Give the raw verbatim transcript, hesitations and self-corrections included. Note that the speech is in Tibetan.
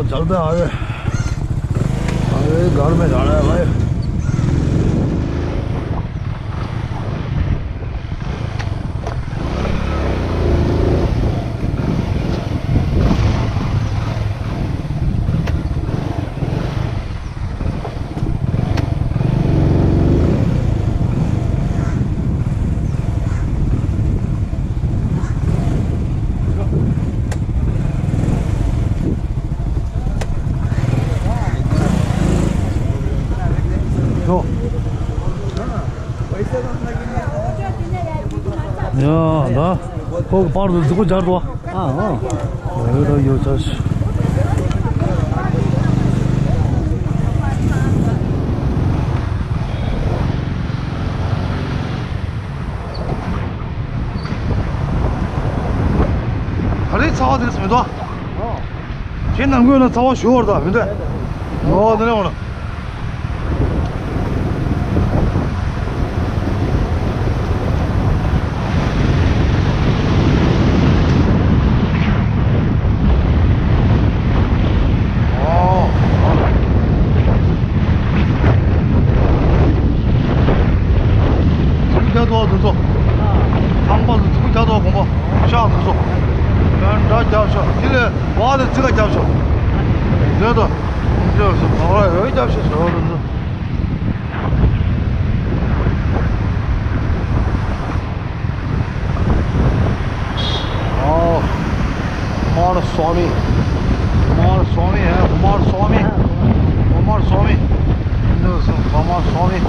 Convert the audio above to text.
चलते हैं आगे। अरे घर में जाना है भाई। ཡ་ད་ཁོ་པར་དུ་གཟུགས་པོ་སྦྱར་འདུག་ཨ་ཨོ། ཡོད་ད་ཡོད་ཆ་ཞིག་ད་རེས་ཚ་བ་དེ་ཚོ་མི་འདུག་ཨ། ཁྱེད་ནང་ཁུལ་ན་ཚ་བ་ཞུ་བར་དང་མི་འདུག་ཨོ་དེ་ནས་འོང་ན། ཨོ། ཚུར་རྒྱག་ཐུབ་དུས་ཚོ། ཨ། ཚང་མ་ཚུར་རྒྱག་ཐུབ་དགོངས་པ་ཤག་དུས་ཚོ། ཡང་འདྲ་རྒྱབ་ཤག་དེ་ལས་བ་དེ་ཚིག་ཁ་རྒྱབ་ཤག་འདོད་དོ། འདོད་སོ་ག་ར་ཡོད་རྒྱབ་ཤག་ཟེར་བ་དུས་ཚོ། ཨོ། कुमार स्वामी। कुमार स्वामी है, कुमार स्वामी। कुमार स्वामी। कुमार स्वामी।